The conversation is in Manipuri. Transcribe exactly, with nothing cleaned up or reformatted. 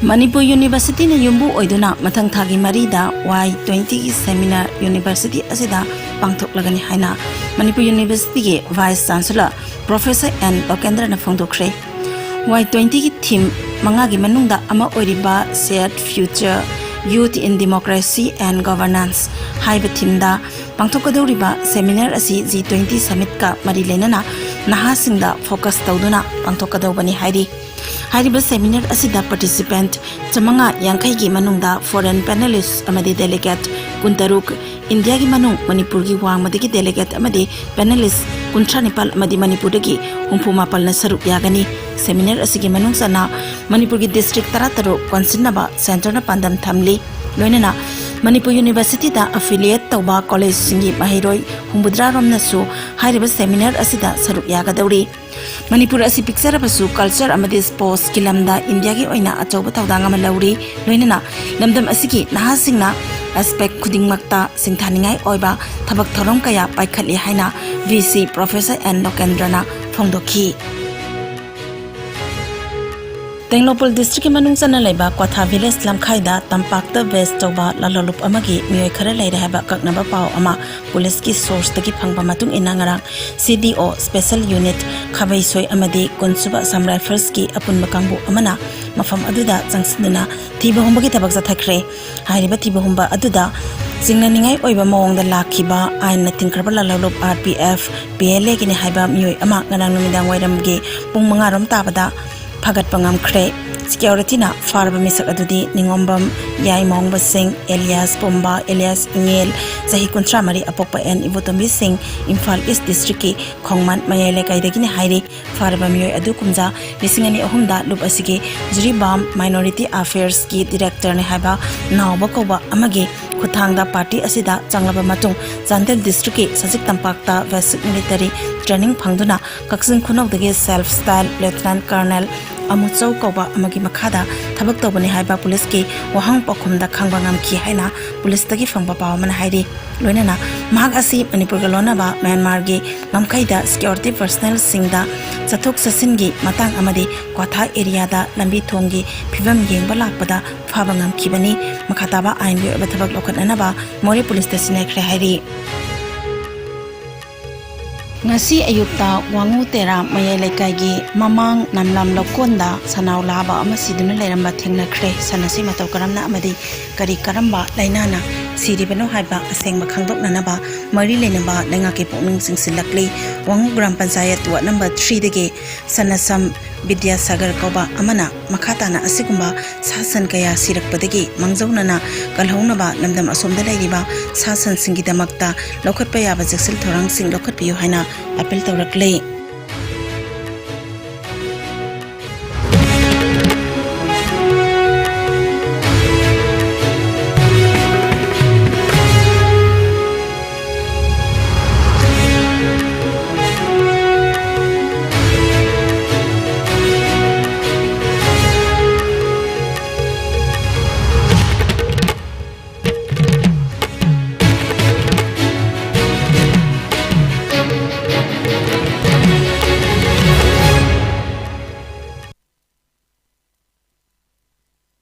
ꯃꯅꯤꯄꯨꯔ ꯌꯨꯅꯤꯚꯔꯁꯤꯇꯤꯅ ꯌꯨꯝꯕꯨ ꯑꯣꯏꯗꯨꯅ ꯃꯊꯪ ꯊꯥꯒꯤ ꯃꯔꯤꯗ ꯋꯥꯏ ꯇ꯭ꯋꯦꯟꯇꯤꯒꯤ ꯁꯦꯃꯤꯅꯥꯔ ꯌꯨꯅꯤꯚꯔꯁꯤꯇꯤ ꯑꯁꯤꯗ ꯄꯥꯡꯊꯣꯛꯂꯒꯅꯤ ꯍꯥꯏꯅ ꯃꯅꯤꯄꯨꯔ ꯌꯨꯅꯤꯚꯔꯁꯤꯇꯤꯒꯤ ꯚꯥꯏꯁ ꯆꯥꯟꯁꯦꯂꯔ ꯄ꯭ꯔꯣꯐꯦꯁꯔ ꯑꯦꯟ ꯂꯣꯀꯦꯟꯗ꯭ꯔꯅ ꯐꯣꯡꯗꯣꯛꯈ꯭ꯔꯦ꯫ ꯋꯥꯏ ꯇ꯭ꯋꯦꯟꯇꯤꯒꯤ ꯊꯤꯝ ꯃꯉꯥꯒꯤ ꯃꯅꯨꯡꯗ ꯑꯃ ꯑꯣꯏꯔꯤꯕ Shared Future, Youth in Democracy and Governance ꯍꯥꯏꯕ ꯊꯤꯝꯗ ꯄꯥꯡꯊꯣꯛꯀꯗꯧꯔꯤꯕ ꯁꯦꯃꯤꯅꯥꯔ ꯑꯁꯤ ꯖꯤ ꯇ꯭ꯋꯦꯟꯇꯤ ꯁꯃꯤꯠꯀ ꯃꯔꯤ ꯂꯩꯅꯅ ꯅꯍꯥꯁꯤꯡꯗ ꯐꯣꯀꯁ ꯇꯧꯗꯨꯅ ꯄꯥꯡꯊꯣꯛꯀꯗꯧꯕꯅꯤ ꯍꯥꯏꯔꯤ꯫ ꯍꯥꯏꯔꯤꯕ ꯁꯦꯃꯤꯅꯥꯔ ꯑꯁꯤꯗ ꯄꯥꯔꯇꯤꯁꯤꯄꯦꯟꯠ ꯆꯥꯃꯉꯥ ꯌꯥꯡꯈꯩꯒꯤ ꯃꯅꯨꯡꯗ ꯐꯣꯔꯦꯟ ꯄꯦꯅꯦꯂꯤꯁ꯭ꯠ ꯑꯃꯗꯤ ꯗꯦꯂꯤꯒꯦꯠ ꯀꯨꯟꯇꯔꯨꯛ, ꯏꯟꯗꯤꯌꯥꯒꯤ ꯃꯅꯨꯡ ꯃꯅꯤꯄꯨꯔꯒꯤ ꯋꯥꯡꯃꯗꯒꯤ ꯗꯦꯂꯤꯒꯦꯠ ꯑꯃꯗꯤ ꯄꯦꯅꯦꯂꯤꯁ꯭ꯠ ꯀꯨꯟꯊ꯭ꯔꯥ ꯅꯤꯄꯥꯜ ꯑꯃꯗꯤ ꯃꯅꯤꯄꯨꯔꯗꯒꯤ ꯍꯨꯝꯐꯨ ꯃꯥꯄꯜꯅ ꯁꯔꯨꯛ ꯌꯥꯒꯅꯤ꯫ ꯁꯦꯃꯤꯅꯥꯔ ꯑꯁꯤꯒꯤ ꯃꯅꯨꯡ ꯆꯟꯅ ꯃꯅꯤꯄꯨꯔꯒꯤ ꯗꯤꯁꯇ꯭ꯔꯤꯛ ꯇꯔꯥꯇꯔꯨꯛ ꯀꯣꯟꯁꯤꯟꯅꯕ ꯁꯦꯟꯇꯔꯅ ꯄꯥꯟꯗꯝ ꯊꯝꯂꯤ꯫ ꯂꯣꯏꯅꯅ ꯃꯅꯤꯄꯨꯔ ꯌꯨꯅꯤꯚꯔꯁꯤꯇꯤꯗ ꯑꯦꯐꯤꯂꯤꯌꯦꯠ ꯇꯧꯕ ꯀꯣꯂꯦꯖꯁꯤꯡꯒꯤ ꯃꯍꯩꯔꯣꯏ ꯍꯨꯝꯐꯨꯇꯔꯥ ꯔꯣꯝꯅꯁꯨ ꯍꯥꯏꯔꯤꯕ ꯁꯦꯃꯤꯅꯥꯔ ꯑꯁꯤꯗ ꯁꯔꯨꯛ ꯌꯥꯒꯗꯧꯔꯤ꯫ ꯃꯅꯤꯄꯨꯔ ꯑꯁꯤ ꯄꯤꯛꯆꯔꯕꯁꯨ ꯀꯜꯆꯔ ꯑꯃꯗꯤ ꯁ꯭ꯄꯣꯔꯠꯁꯀꯤ ꯂꯝꯗ ꯏꯟꯗꯤꯌꯥꯒꯤ ꯑꯣꯏꯅ ꯑꯆꯧꯕ ꯊꯧꯗꯥꯡ ꯑꯃ ꯂꯧꯔꯤ꯫ ꯂꯣꯏꯅꯅ ꯂꯝꯗꯝ ꯑꯁꯤꯒꯤ ꯅꯍꯥꯁꯤꯡꯅ ꯑꯦꯁꯄꯦꯛ ꯈꯨꯗꯤꯡꯃꯛꯇ ꯁꯤꯡꯊꯥꯅꯤꯡꯉꯥꯏ ꯑꯣꯏꯕ ꯊꯕꯛ ꯊꯧꯔꯝ ꯀꯌꯥ ꯄꯥꯏꯈꯠꯂꯤ ꯍꯥꯏꯅ ꯚꯤ ꯁꯤ ꯄ꯭ꯔꯣꯐꯦꯁꯔ ꯑꯦꯟ ꯂꯣꯀꯦꯟꯗ꯭ꯔꯅ ꯐꯣꯡꯗꯣꯛꯈꯤ꯫ ꯇꯦꯡꯅꯧꯄꯜ ꯗꯤꯁꯇ꯭ꯔꯤꯛꯀꯤ ꯃꯅꯨꯡ ꯆꯟꯅ ꯂꯩꯕ ꯀ꯭ꯋꯥꯊꯥ ꯚꯤꯂꯦꯖ ꯂꯝꯈꯥꯏꯗ ꯇꯝꯄꯥꯛꯇ ꯕꯦꯁ ꯇꯧꯕ ꯂꯥꯜꯍꯧꯂꯨꯞ ꯑꯃꯒꯤ ꯃꯤꯑꯣꯏ ꯈꯔ ꯂꯩꯔꯦ ꯍꯥꯏꯕ ꯑꯀꯛꯅꯕ ꯄꯥꯎ ꯑꯃ ꯄꯨꯂꯤꯁꯀꯤ ꯁꯣꯔꯁꯇꯒꯤ ꯐꯪꯕ ꯃꯇꯨꯡ ꯏꯟꯅ ꯉꯔꯥꯡ ꯁꯤ ꯗꯤ ꯑꯣ ꯁ꯭ꯄꯦꯁꯦꯜ ꯌꯨꯅꯤꯠ ꯈꯥꯕꯩꯁꯣꯏ ꯑꯃꯗꯤ ꯀꯨꯟꯁꯨꯕ ꯑꯁꯥꯝ ꯔꯥꯏꯐꯜꯁꯀꯤ ꯑꯄꯨꯟꯕ ꯀꯥꯡꯕꯨ ꯑꯃꯅ ꯃꯐꯝ ꯑꯗꯨꯗ ꯆꯪꯁꯤꯟꯗꯨꯅ ꯊꯤꯕ ꯍꯨꯝꯕꯒꯤ ꯊꯕꯛ ꯆꯠꯊꯈ꯭ꯔꯦ꯫ ꯍꯥꯏꯔꯤꯕ ꯊꯤꯕ ꯍꯨꯝꯕ ꯑꯗꯨꯗ ꯆꯤꯡꯅꯅꯤꯡꯉꯥꯏ ꯑꯣꯏꯕ ꯃꯑꯣꯡꯗ ꯂꯥꯛꯈꯤꯕ ꯑꯥꯏꯟꯅ ꯊꯤꯡꯈ꯭ꯔꯕ ꯂꯥꯜꯍꯧꯂꯨꯞ R P F, P L ꯑꯦꯒꯤꯅꯤ ꯍꯥꯏꯕ ꯃꯤꯑꯣꯏ ꯑꯃ ꯉꯔꯥꯡ ꯅꯨꯃꯤꯗꯥꯡ ꯋꯥꯏꯔꯝꯒꯤ ꯄꯨꯡ ꯃꯉꯥ ꯔꯣꯝ ꯇꯥꯕꯗ ꯐꯥꯒꯠꯄ ꯉꯝꯈ꯭ꯔꯦ꯫ ꯁꯤꯀ꯭ꯌꯣꯔꯤꯇꯤꯅ ꯐꯥꯔꯕ ꯃꯤꯁꯛ ꯑꯗꯨꯗꯤ ꯅꯤꯉꯣꯝꯕꯝ ꯌꯥꯏꯃꯣꯡꯕ ꯁꯤꯡ ꯑꯦꯂꯤꯌꯥꯁ ꯄꯨꯝꯕ ꯑꯦꯂꯤꯌꯥꯁ ꯏꯉꯦꯜ, ꯆꯍꯤ ꯀꯨꯟꯊ꯭ꯔꯥ ꯃꯔꯤ, ꯑꯄꯣꯛꯄ ꯑꯦꯟ ꯏꯕꯣꯇꯣꯝꯕꯤ ꯁꯤꯡ, ꯏꯝꯐꯥꯜ ꯏꯁ ꯗꯤꯁꯇ꯭ꯔꯤꯛꯀꯤ ꯈꯣꯡꯃꯟ ꯃꯌꯥꯏ ꯂꯩꯀꯥꯏꯗꯒꯤꯅꯤ ꯍꯥꯏꯔꯤ꯫ ꯐꯥꯔꯕ ꯃꯤꯑꯣꯏ ꯑꯗꯨ ꯀꯨꯝꯖꯥ ꯂꯤꯁꯤꯡ ꯑꯅꯤ ꯑꯍꯨꯝꯗ ꯂꯨꯞ ꯑꯁꯤꯒꯤ ꯖꯤꯔꯤꯕꯥꯝ ꯃꯥꯏꯅꯣꯔꯤꯇꯤ ꯑꯐꯦꯌꯔꯁꯀꯤ ꯗꯤꯔꯦꯛꯇꯔꯅꯤ ꯍꯥꯏꯕ ꯅꯥꯎꯕ ꯀꯧꯕ ꯑꯃꯒꯤ ꯈꯨꯠꯊꯥꯡꯗ ꯄꯥꯔꯇꯤ ꯑꯁꯤꯗ ꯆꯪꯂꯕ ꯃꯇꯨꯡ ꯆꯥꯟꯗꯦꯜ ꯗꯤꯁꯇ꯭ꯔꯤꯛꯀꯤ ꯁꯖꯤꯛ ꯇꯝꯄꯥꯛꯇ ꯕꯦꯁꯤꯛ ꯃꯤꯂꯤꯇꯔꯤ ꯇ꯭ꯔꯦꯅꯤꯡ ꯐꯪꯗꯨꯅ ꯀꯛꯆꯤꯡ ꯈꯨꯅꯧꯗꯒꯤ ꯁꯦꯜꯐ ꯁ꯭ꯇꯥꯏꯜ ꯂꯦꯐꯇꯤꯅꯦꯟꯠ ꯀꯔꯅꯦꯜ ꯑꯃꯨꯆꯧ ꯀꯧꯕ ꯑꯃꯒꯤ ꯃꯈꯥꯗ ꯊꯕꯛ ꯇꯧꯕꯅꯤ ꯍꯥꯏꯕ ꯄꯨꯂꯤꯁꯀꯤ ꯋꯥꯍꯪ ꯄꯥꯎꯈꯨꯝꯗ ꯈꯪꯕ ꯉꯝꯈꯤ ꯍꯥꯏꯅ ꯄꯨꯂꯤꯁꯇꯒꯤ ꯐꯪꯕ ꯄꯥꯎ ꯑꯃꯅ ꯍꯥꯏꯔꯤ꯫ ꯂꯣꯏꯅꯅ ꯃꯍꯥꯛ ꯑꯁꯤ ꯃꯅꯤꯄꯨꯔꯒ ꯂꯣꯟꯅꯕ ꯃ꯭ꯌꯥꯟꯃꯥꯔꯒꯤ ꯉꯝꯈꯩꯗ ꯁꯦꯀ꯭ꯌꯨꯔꯤꯇꯤ ꯄꯔꯁꯅꯦꯜꯁꯤꯡꯗ ꯆꯠꯊꯣꯛ ꯆꯠꯁꯤꯟꯒꯤ ꯃꯇꯥꯡ ꯑꯃꯗꯤ ꯀ꯭ꯋꯥꯊꯥ ꯑꯦꯔꯤꯌꯥꯗ ꯂꯝꯕꯤ ꯊꯣꯡꯒꯤ ꯐꯤꯕꯝ ꯌꯦꯡꯕ ꯂꯥꯛꯄꯗ ꯐꯥꯕ ꯉꯝꯈꯤꯕꯅꯤ꯫ ꯃꯈꯥ ꯇꯥꯕ ꯑꯥꯏꯟꯒꯤ ꯑꯣꯏꯕ ꯊꯕꯛ ꯂꯧꯈꯠꯅꯅꯕ ꯃꯣꯔꯦ ꯄꯨꯂꯤꯁꯇ ꯁꯤꯟꯅꯈ꯭ꯔꯦ ꯍꯥꯏꯔꯤ꯫ ꯉꯁꯤ ꯑꯌꯨꯛꯇ ꯋꯥꯉꯨ ꯇꯦꯔꯥ ꯃꯌꯥꯏ ꯂꯩꯀꯥꯏꯒꯤ ꯃꯃꯥꯡ ꯅꯝꯂꯝ ꯂꯧꯀꯣꯟꯗ ꯁꯅꯥꯎ ꯂꯥꯕ ꯑꯃ ꯁꯤꯗꯨꯅ ꯂꯩꯔꯝꯕ ꯊꯦꯡꯅꯈ꯭ꯔꯦ꯫ ꯁꯟ ꯑꯁꯤ ꯃꯇꯧ ꯀꯔꯝꯅ ꯑꯃꯗꯤ ꯀꯔꯤ ꯀꯔꯝꯕ ꯂꯥꯏꯅꯥꯅ ꯁꯤꯔꯤꯕꯅꯣ ꯍꯥꯏꯕ ꯑꯁꯦꯡꯕ ꯈꯪꯗꯣꯛꯅꯅꯕ ꯃꯔꯤ ꯂꯩꯅꯕ ꯂꯩꯉꯥꯛꯀꯤ ꯄꯨꯛꯅꯤꯡ ꯆꯤꯡꯁꯤꯜꯂꯛꯂꯤ꯫ ꯋꯥꯉꯨ gram panchayat ward number ꯊ꯭ꯔꯤꯗꯒꯤ ꯁꯅꯁꯝ Vidyasagar ꯀꯧꯕ ꯑꯃꯅ ꯃꯈꯥ ꯇꯥꯅ ꯑꯁꯤꯒꯨꯝꯕ ꯁꯥ ꯁꯟ ꯀꯌꯥ ꯁꯤꯔꯛꯄꯗꯒꯤ ꯃꯥꯡꯖꯧꯅꯅ ꯀꯜꯍꯧꯅꯕ ꯂꯝꯗꯝ ꯑꯁꯣꯝꯗ ꯂꯩꯔꯤꯕ ꯁꯥ ꯁꯟꯁꯤꯡꯒꯤꯗꯃꯛꯇ ꯂꯧꯈꯠꯄ ꯌꯥꯕ ꯆꯦꯛꯁꯤꯜ ꯊꯧꯔꯥꯡꯁꯤꯡ ꯂꯧꯈꯠꯄꯤꯌꯨ ꯍꯥꯏꯅ ꯑꯥꯄꯤꯜ ꯇꯧꯔꯛꯂꯤ꯫